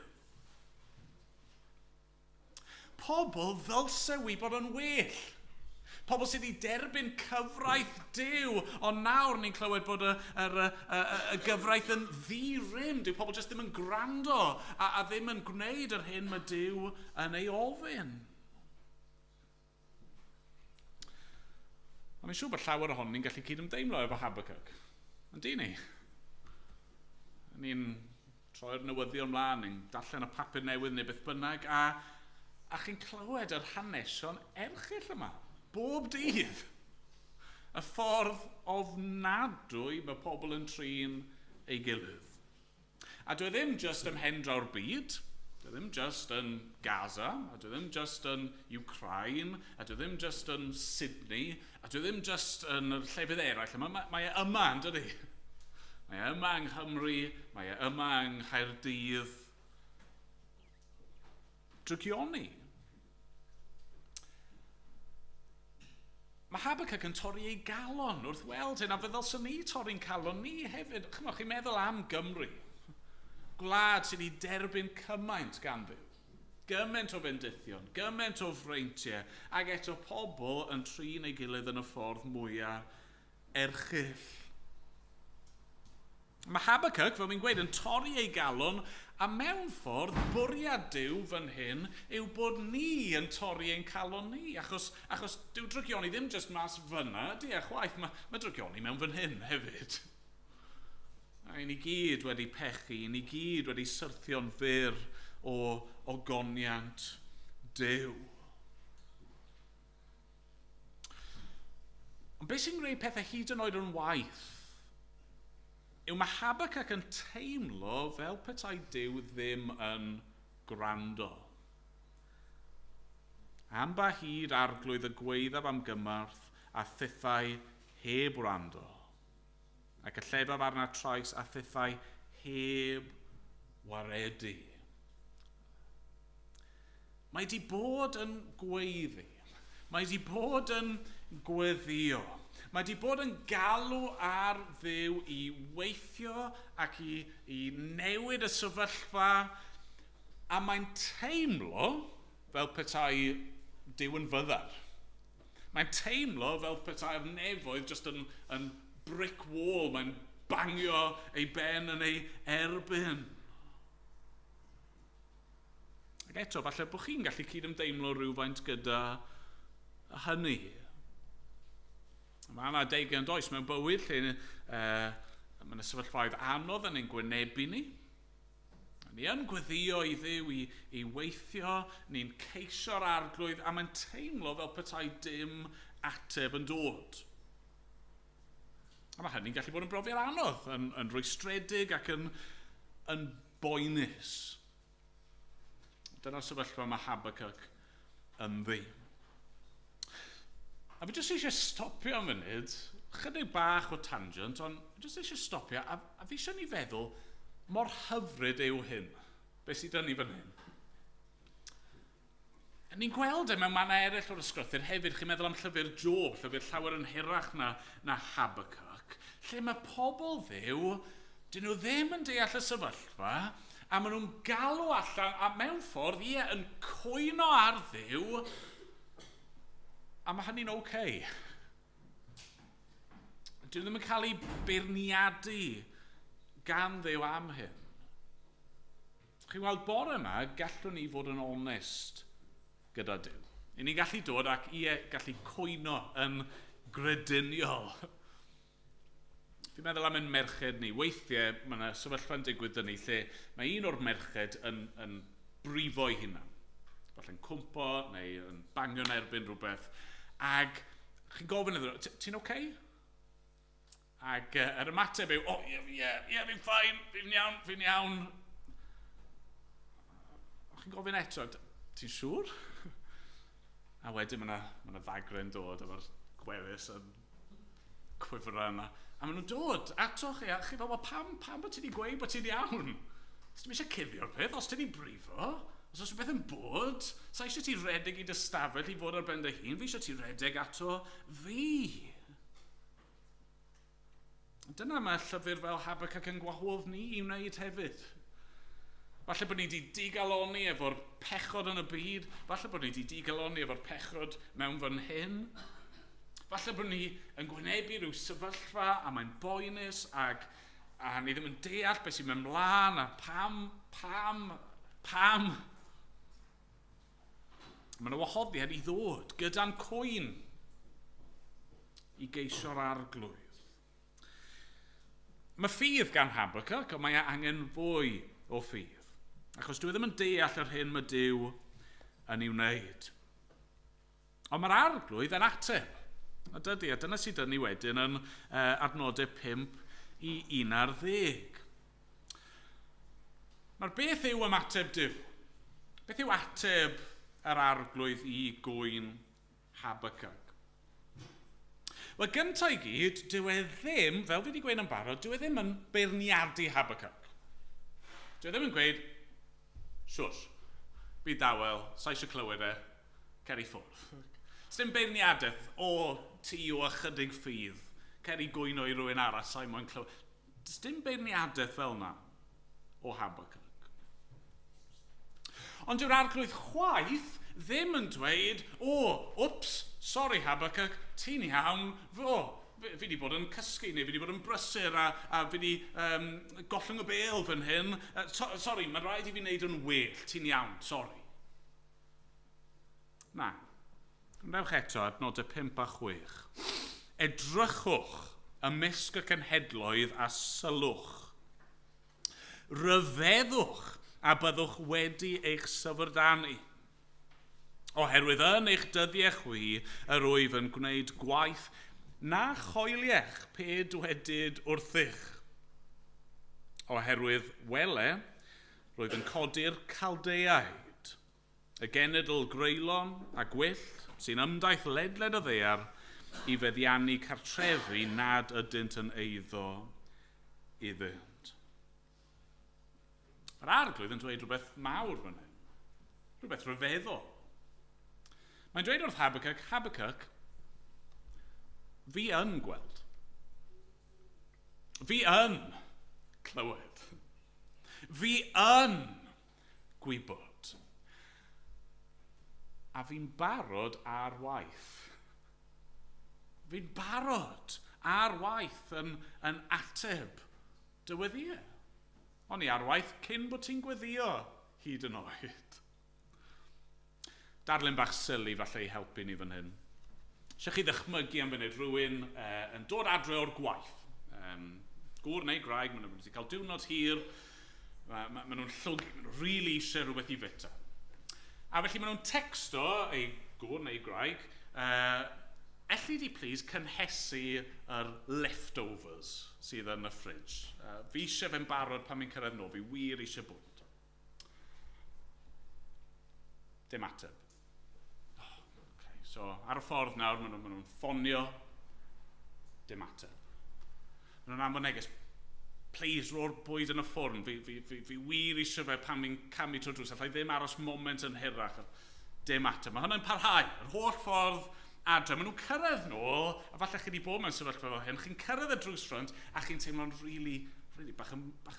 Pobl ddylse wybod yn well. Pobl sydd wedi derbyn cyfraith Duw, ond nawr ni'n clywed bod y gyfraith yn ddi-rym. Dyw pobl jyst ddim yn gwrando a ddim yn gwneud yr hyn mae Duw yn ei ofyn. Ond fi'n siŵr bod llawer ohonon ni'n gallu cydymdeimlo efo Habakkuk. Yn dyn ni? Ni'n troi'r newyddion mlaen, ni'n darllen y papur newydd neu beth bynnag, a chi'n clywed yr hanesion erchyll yma, bob dydd. Y ffordd ofnadwy mae pobl yn trin ei gilydd. A dwi ddim jyst ym mhendraw'r byd, dwi ddim jyst yn Gaza, a dwi ddim jyst yn Ukraine, a dwi ddim jyst yn Sydney, a dwi ddim jyst yn y llefydd eraill. Mae e yma, yn dydi? Mae e yma yng Nghymru, mae e yma yng Nghaerdydd. Drygioni. Mae Habakkuk yn torri ei galon wrth weld hyn, a fe ddylswn ni torri'n calon ni hefyd. Chymod, chi'n meddwl am Gymru. Gwlad sydd wedi derbyn cymaint gan Dduw. Gymaint o fendithion, gymaint o freintiau, ac eto pobl yn trin ei gilydd yn y ffordd mwyaf erchyll. Mae Habakkuk, fel fi'n gweud, yn torri ei galon, a mewn ffordd, bwriad Duw fan hyn yw bod ni yn torri ein calon ni, achos dyw drygioni ddim jyst mas fyna, ydy e chwaith, mae drygioni mewn fan hyn hefyd. A ni gyd wedi pechu, ni gyd wedi syrthio'n fyr o ogoniant Duw. Ond beth sy'n gwneud pethau hyd yn oed yn waeth yw mae Habakkuk yn teimlo fel petai Duw ddim yn gwrando. Am ba hyd arglwydd y gwaeddaf am gymorth a thithau heb wrando, ac y llefaf arna trais a thithau heb waredu. Mae di bod yn gweiddi, mae di bod yn gweddïo, mae di bod yn galw ar Dduw i weithio ac i newid y sefyllfa, a mae'n teimlo fel petai Duw yn fyddar. Mae'n teimlo fel petai'r nefoedd jyst yn brick wall, mae'n bangio ei ben yn ei erbyn. Ac eto, falle bod chi'n gallu cydymdeimlo rhywfaint gyda hynny. Mae yna adegau yn does mewn bywyd lle mae yna sefyllfaoedd anodd yn ein gwynebu ni. Ni yn gweddïo i Dduw i weithio, ni'n ceisio'r arglwydd, a mae'n teimlo fel petai dim ateb yn dod. A mae hynny'n gallu bod yn brofiad anodd, yn rwystredig ac yn boenus. Dyna'r sefyllfa mae Habakkuk ynddi. A fi jyst eisiau stopio am funud, chydig bach o tangent, ond fi jyst eisiau stopio, a fi eisiau ni feddwl mor hyfryd yw hyn. Be sydd 'da ni fan hyn? Ni'n gweld e mewn mannau eraill o'r ysgrythur hefyd, chi'n meddwl am llyfr Job, llyfr llawer yn hirach na Habakkuk, lle mae pobl Dduw, dyn nhw ddim yn deall y sefyllfa, a maen nhw'n galw allan, a mewn ffordd, ie, yn cwyno ar Dduw, a mae hynny'n okay. Dyn nhw ddim yn cael eu beirniadu gan Dduw am hyn. Chi'n weld, bore yma, gallwn ni fod yn onest gyda Duw. I ni'n gallu dod ac ie, gallu cwyno yn grediniol. Fi'n meddwl am ein merched ni. Weithiau, mae yna sefyllfa'n digwydd dyn ni lle mae un o'r merched yn brifo ei hunan. Falle'n cwmpo neu yn bangio'n erbyn rhywbeth. Ac chi'n gofyn iddyn nhw, ti'n okay? Ac yr ymateb yw, oh, ie, fi'n fine, fi'n iawn, fi'n iawn. Chi'n gofyn eto, ti'n siŵr? A wedyn mae yna ddagre'n dod efo'r gwefus yn cwifra yna. A maen nhw'n dod ato chi, a chi fel, well, pam bod ti wedi gweud bod ti'n iawn? Os ti'n eisiau cuddio'r peth, os ti wedi brifo, Os oes rhywbeth yn bod, sa eisiau ti redeg i dy stafell i fod ar ben dy hun, fi eisiau ti redeg ato fi. Dyna mae llyfr fel Habakkuk yn gwahodd ni i wneud hefyd. Falle bod ni wedi digalonni efo'r pechod yn y byd, falle bod ni wedi digalonni efo'r pechod mewn fan hyn. Falle bod ni yn gwynebu rhyw sefyllfa a mae'n boenus ac a ni ddim yn deall beth sy'n mynd mlaen a pam, pam, pam. Mae yna wahoddiad i ddod gyda'n cwyn i geisio'r arglwydd. Mae ffydd gan Habakkuk, ond mae angen fwy o ffydd. Achos dwi ddim yn deall yr hyn mae Duw yn ei wneud. Ond mae'r arglwydd yn ateb. A dydy, a dyna sydd dyn ni wedyn yn adnodau 5 i 11. Nawr, beth yw ymateb Duw? Beth yw ateb yr arglwydd i gŵyn Habakkuk? Wel, gyntaf i gyd, dyw e ddim, fel fi wedi gweud yn barod, dyw e ddim yn beirniadu Habakkuk. Dyw e ddim yn gweud, shush, bydd dawel, sa eisiau clywed e, cer i ffwrdd. Sdim beirniadaeth o ti o ychydig ffydd, cer i gwyno i rywun arall, sa'i moyn clywed. Sdim beirniadaeth fel yna o Habakkuk. Ond dyw'r arglwydd chwaith ddim yn dweud, o, wps, sorry Habakkuk, ti'n iawn, o, fi wedi bod yn cysgu neu fi wedi bod yn brysur a fi wedi gollwng y bêl fan hyn. Sorry, mae'n rhaid i fi wneud yn well, ti'n iawn, sorry. Na, Wnewch eto adnodau 5 a 6. Edrychwch ymysg y cenhedloedd a sylwch. Rhyfeddwch a byddwch wedi eich syfrdanu. Oherwydd yn eich dyddiau chwi, yr wyf yn gwneud gwaith na choeliech pe dwedid wrthych. Oherwydd wele, roedd yn codi'r Caldeaid, y genedl greulon a gwyllt sy'n ymdaith ledled y ddaear i feddiannu cartrefi nad ydynt yn eiddo iddynt. Mae'r arglwydd yn dweud rhywbeth mawr fan hyn, rhywbeth rhyfeddol. Mae'n dweud wrth Habakkuk, Habakkuk, fi yn gweld. Fi yn clywed. Fi yn gwybod. A fi'n barod ar waith. Fi'n barod ar waith yn ateb dy weddïau. O'n i ar waith cyn bod ti'n gweddio hyd yn oed. Darlun bach sili falle i helpu ni fan hyn. Eisiau chi ddychmygu am funud rhywun yn dod adre o'r gwaith. Gŵr neu gwraig, maen nhw wedi cael diwrnod hir, maen nhw'n llwgu, maen nhw'n rili eisiau rhywbeth i fita. A felly maen nhw'n texto ei gŵr neu gwraig, elli di please cynhesu yr leftovers sydd yn y fridge. Fi eisiau fe'n barod pan mi'n cyrraedd nôl, fi wir eisiau bwyd. Dim ateb. Oh, okay. So ar y ffordd nawr, maen nhw'n ffonio, dim ateb. Maen nhw'n anfon neges, please, ro'r bwyd yn y ffwrn, fi wir eisiau fe pan fi'n camu trwy'r drws, allai ddim aros moment yn hirach. Dim ateb. Mae hwnna'n parhau, yr holl ffordd adre. Maen nhw'n cyrraedd nôl, a falle chi wedi bod mewn sefyllfa fel hyn, chi'n cyrraedd y drws ffrynt, a chi'n teimlo'n really, really bach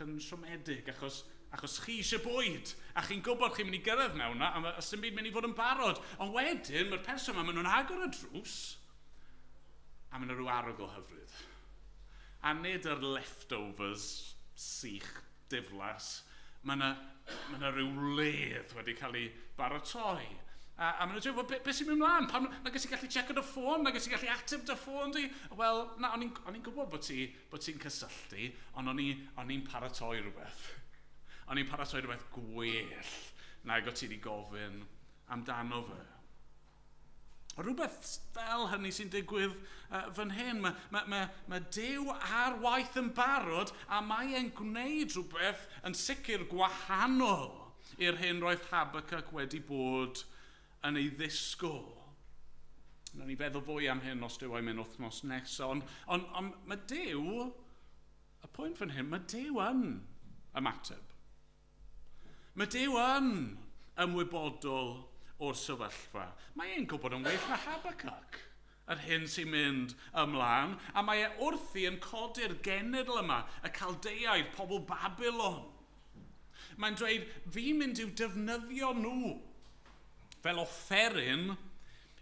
yn siomedig, achos chi eisiau bwyd, a chi'n gwybod chi'n mynd i gyrraedd mewn na, a dim byd mynd i fod yn barod. Ond wedyn, mae'r person yma, maen nhw'n agor y drws, a maen nhw rhyw arogl hyfryd. A nid yr leftovers sych diflas, mae yna rhyw wledd wedi cael ei baratoi. A maen nhw'n dweud, well, beth sy'n mynd mlaen? Pam nag oes ti'n gallu checo dy ffôn? Nag oes ti'n gallu ateb dy ffôn di? Wel, na, o'n i'n gwybod bod ti'n cysylltu, ond o'n i'n paratoi rhywbeth. O'n i'n paratoi rhywbeth gwell nag o ti wedi gofyn amdano fe. Rhywbeth fel hynny sy'n digwydd fan hyn. Mae Duw ar waith yn barod a mae e'n gwneud rhywbeth yn sicr gwahanol i'r hyn roedd Habakkuk wedi bod yn ei ddisgwyl. Nawn ni feddwl fwy am hyn os Duw a'i mynd wythnos nesaf. Ond mae Duw, y pwynt fan hyn, mae Duw yn ymateb. Mae Duw yn ymwybodol o'r sefyllfa. Mae e'n gwybod yn well na Habakkuk yr hyn sy'n mynd ymlaen, a mae e wrthi yn codi'r genedl yma, y Caldeiaid, pobl Babylon. Mae'n dweud, fi'n mynd i'w defnyddio nhw fel offeryn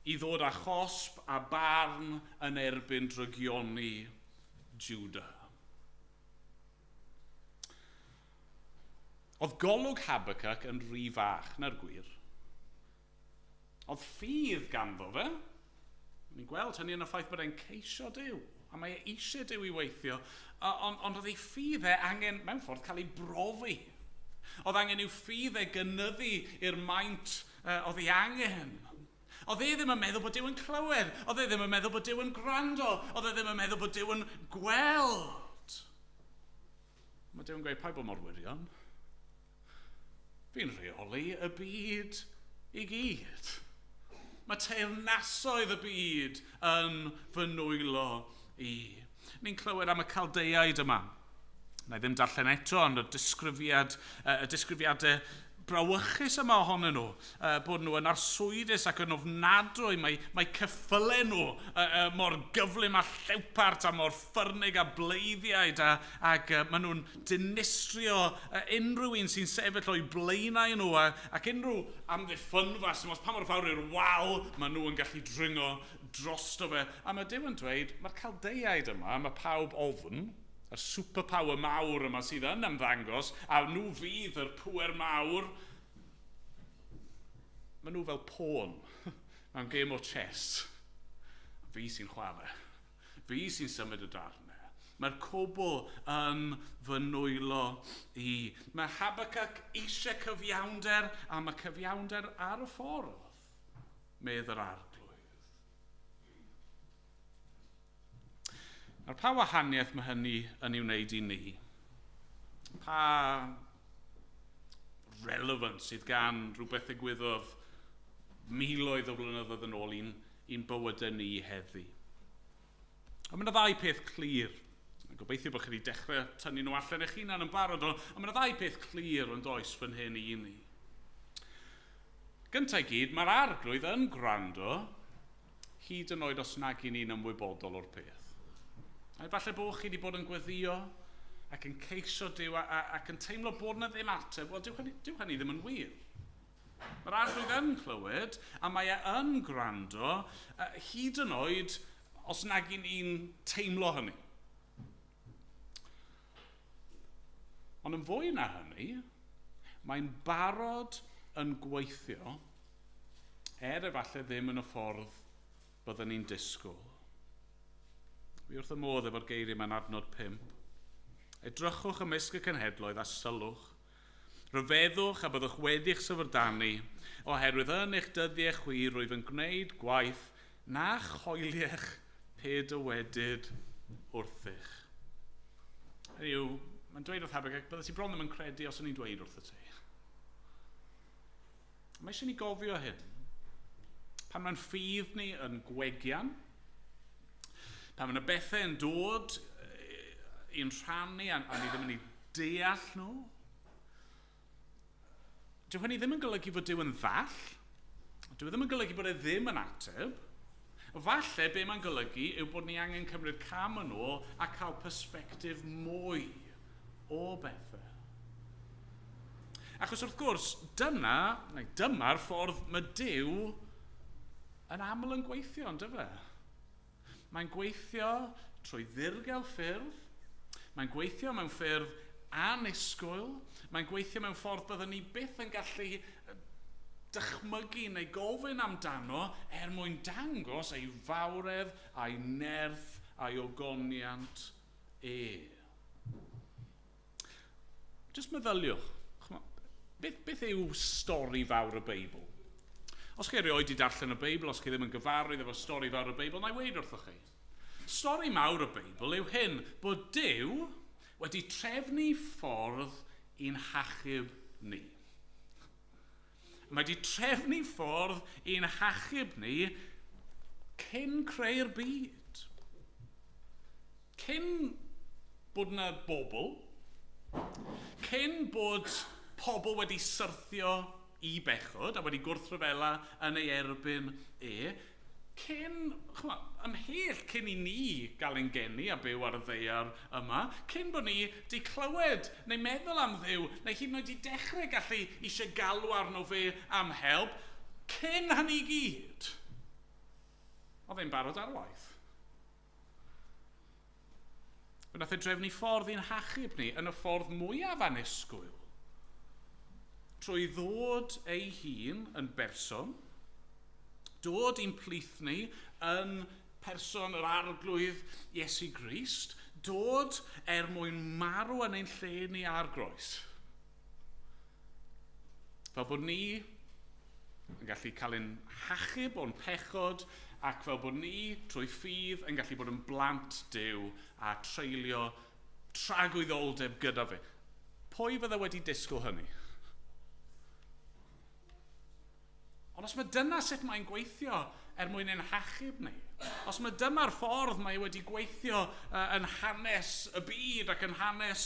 i ddod â chosb a barn yn erbyn drygioni Judah. Oedd golwg Habakkuk yn rhy fach, na'r gwir. Oedd ffydd ganddo fe. Ni'n gweld hynny yn y ffaith bod e'n ceisio Duw, a mae e eisiau Duw i weithio, ond oedd ei ffydd e angen, mewn ffordd, cael ei brofi. Oedd angen i'w ffydd e gynyddu i'r maint oedd ei angen. Oedd e ddim yn meddwl bod Duw yn clywed. Oedd e ddim yn meddwl bod Duw yn gwrando. Oedd e ddim yn meddwl bod Duw yn gweld. Mae Duw yn gweud, paid bod mor wirion. Fi'n rheoli y byd i gyd. Mae teyrnasoedd y byd yn fy nwylo i. Ni'n clywed am y Caldeiaid yma. Na i ddim darllen eto, ond y disgrifiadau brawychus yma ohonyn nhw, bod nhw yn arswydus ac yn ofnadwy, mae ceffylau nhw mor gyflym a llewpart a mor ffyrnig a bleiddiaid ac maen nhw'n dinistrio unrhyw un sy'n sefyll o'u blaenau nhw ac unrhyw amddiffynfa sy'n pa mor fawr yw'r wal, maen nhw yn gallu dringo drosto fe. A mae Duw yn dweud, mae'r Caldeiaid yma, mae pawb ofn, y superpower mawr yma sydd yn ymddangos, a nhw fydd yr pŵer mawr, maen nhw fel pawn mewn game o chess. Fi sy'n chwarae. Fi sy'n symud y darnau. Mae'r cwbl yn fy nwylo i. Mae Habakkuk eisiau cyfiawnder, a mae cyfiawnder ar y ffordd, medd yr Arglwydd. Nawr, pa wahaniaeth mae hynny yn ei wneud i ni? Pa relevance sydd gan rhywbeth ddigwyddodd miloedd o flynyddoedd yn ôl i'n bywydau ni heddi? Ond mae yna ddau peth clir. Gobeithio bod chi wedi dechrau tynnu nhw allan eich hunan yn barod, ond mae yna ddau peth clir yn does fan hyn i ni. Gyntaf i gyd, mae'r Arglwydd yn gwrando, hyd yn oed os nag i ni'n ymwybodol o'r peth. A falle bod chi wedi bod yn gweddïo ac yn ceisio Duw ac yn teimlo bod yna ddim ateb, wel, dyw hynny ddim yn wir. Mae'r Arglwydd yn clywed a mae e yn gwrando, hyd yn oed os nag i ni'n teimlo hynny. Ond yn fwy na hynny, mae'n barod yn gweithio, er efallai ddim yn y ffordd byddwn ni'n disgwyl. Fi wrth y modd efo'r geiriau mewn adnod 5. Edrychwch ymysg y cenhedloedd a sylwch. Rhyfeddwch a byddwch wedi'ch syfrdanu, oherwydd yn eich dyddiau chwi rwyf yn gwneud gwaith na choeliech pe dywedyd wrthych. Hynny yw, mae'n dweud wrth Habakkuk, bydde ti bron ddim yn credu os o'n i'n dweud wrtho ti. Mae eisiau ni gofio hyn. Pan mae'n ffydd ni yn gwegian, pan mae'n y bethau yn dod i'n rhannu a ni ddim yn ei deall nhw, dyw hynny ddim yn golygu fod Duw yn ddall, dyw e ddim yn golygu bod e ddim yn ateb. Falle be mae'n golygu yw bod ni angen cymryd cam yn ôl a cael persbectif mwy o bethau. Achos wrth gwrs, dyma'r ffordd mae Duw yn aml yn gweithio, on'd yfe? Mae'n gweithio trwy ddirgel ffyrdd, mae'n gweithio mewn ffyrdd annisgwyl, mae'n gweithio mewn ffordd byddwn ni byth yn gallu dychmygu neu gofyn amdano er mwyn dangos ei fawredd a'i nerth a'i ogoniant e. Jyst meddyliwch, beth yw stori fawr y Beibl? Os chi erioed i darllen y Beibl, os chi ddim yn gyfarwydd efo stori fawr y Beibl, na i weud wrthoch chi. Stori mawr y Beibl yw hyn, bod Duw wedi trefnu ffordd i'n hachub ni. Mae wedi trefnu ffordd i'n hachub ni cyn creu'r byd. Cyn bod yna bobl, cyn bod pobl wedi syrthio i bechod a wedi gwrthryfela yn ei erbyn e, cyn, chma, ymhell cyn i ni gael ein geni a byw ar y ddaear yma, cyn bod ni 'di clywed neu meddwl am Dduw, neu hyd yn oed 'di dechrau gallu eisiau galw arno fe am help, cyn hynny i gyd, oedd e'n barod ar waith. Fe nath e drefnu ffordd i'n hachub ni yn y ffordd mwyaf annisgwyl, trwy ddod ei hun yn berson, dod i'n plith ni yn person yr Arglwydd Iesu Grist, dod er mwyn marw yn ein lle ni ar groes. Fel bod ni yn gallu cael ein hachub o'n pechod ac fel bod ni, trwy ffydd, yn gallu bod yn blant Duw a treulio tragwyddoldeb gyda fe. Pwy fydde wedi disgwyl hynny? Ond os mae dyna sut mae'n gweithio er mwyn ein hachub ni, os mae dyma'r ffordd mae wedi gweithio yn hanes y byd ac yn hanes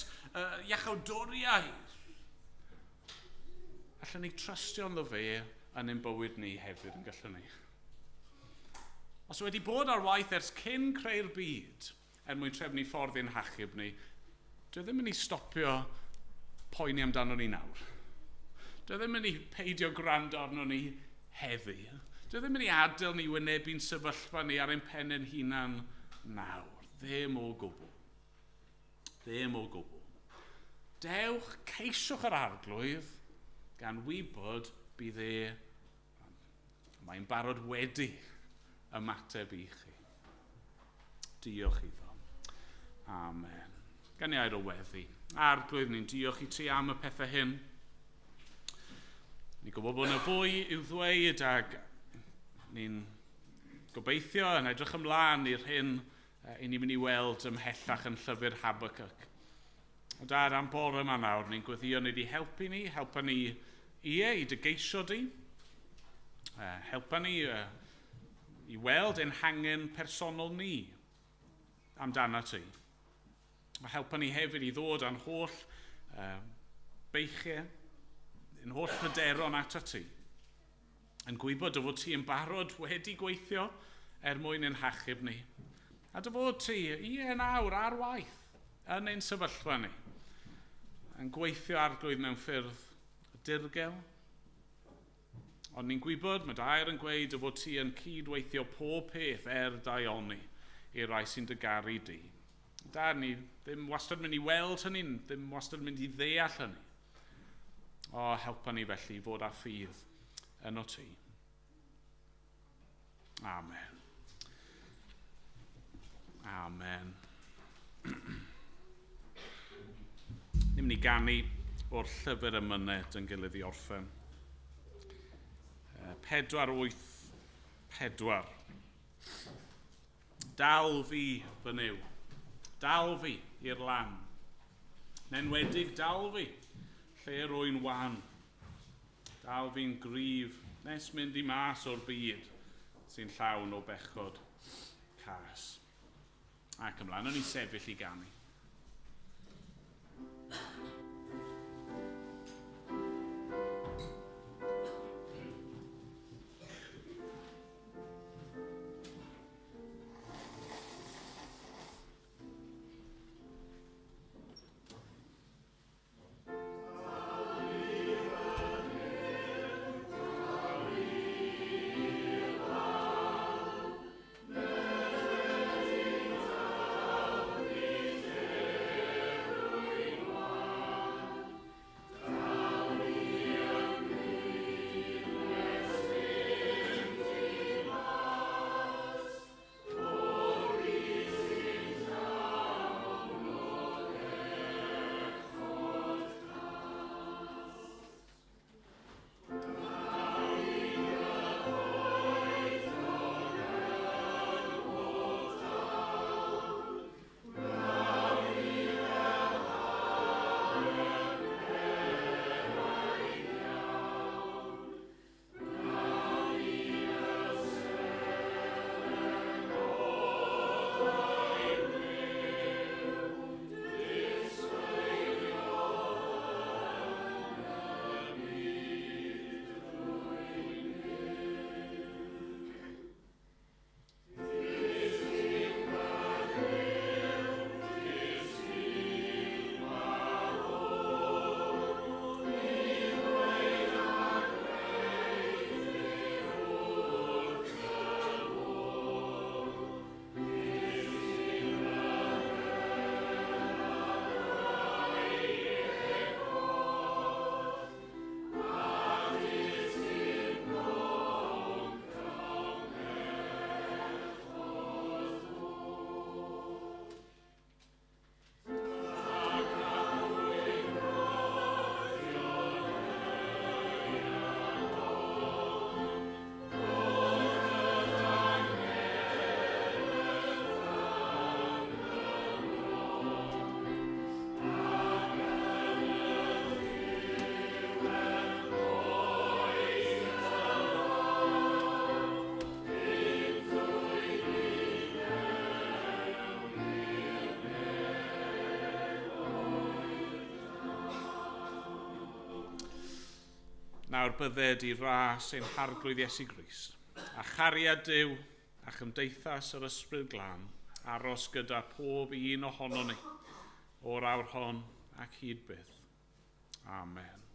iachawdwriaeth, allwn ni trystio ynddo fe yn ein bywyd ni hefyd, yn gallwn ni. Os wedi bod ar waith ers cyn creu'r byd er mwyn trefnu ffordd i'n hachub ni, dwi ddim yn mynd i stopio poeni amdano ni nawr. Dwi ddim yn mynd i peidio gwrando arno ni heddi. Dwi ddim yn mynd i adael ni wynebu'n sefyllfa ni ar ein pen ein hunan nawr. Ddim o gwbl. Ddim o gwbl. Dewch, ceisiwch yr Arglwydd, gan wybod bydd e, mae'n barod wedi ymateb i chi. Diolch iddo. Amen. Gan i air o weddi. Arglwydd, ni'n diolch i ti am y pethau hyn. Ni'n gwybod bod yna fwy i'w ddweud ac ni'n gobeithio yn edrych ymlaen i'r hyn i ni'n mynd i weld ymhellach yn llyfr Habakkuk. Ond ar am bore yma nawr, ni'n gweddio ni wedi helpu ni, helpa ni ie, i dy geisio di, helpa ni i weld ein hangen personol ni amdano ti. A helpa ni hefyd i ddod â'n holl beichiau, ein holl pryderon atat ti, yn gwybod dy fod ti yn barod wedi gweithio er mwyn ein hachub ni. A dy fod ti, ie nawr, ar waith, yn ein sefyllfa ni, yn gweithio Arglwydd mewn ffyrdd dirgel. Ond ni'n gwybod, mae dy air yn gweud dy fod ti yn cydweithio pob peth er daioni i'r rai sy'n dy garu di. Da, ni ddim wastad mynd i weld hynny, ddim wastad mynd i ddeall hynny. O, helpa ni felly i fod â ffydd yno ti. Amen. Amen. Ni'n mynd i ganu o'r llyfr emynau yn gilydd i orffen. 4, 8, 4. Dal fi, fy Nuw. Dal fi i'r lan. Nenwedig dal fi, lle rwy'n wan. Dal fi'n gryf, nes mynd i mas o'r byd sy'n llawn o bechod cas. Ac ymlaen, o'n i'n sefyll i ganu. nawr bydded i ras ein harglwydd Iesu Grist, a chariad Duw a chymdeithas yr Ysbryd Glân aros gyda pob un ohono ni o'r awr hon ac hyd byth. Amen.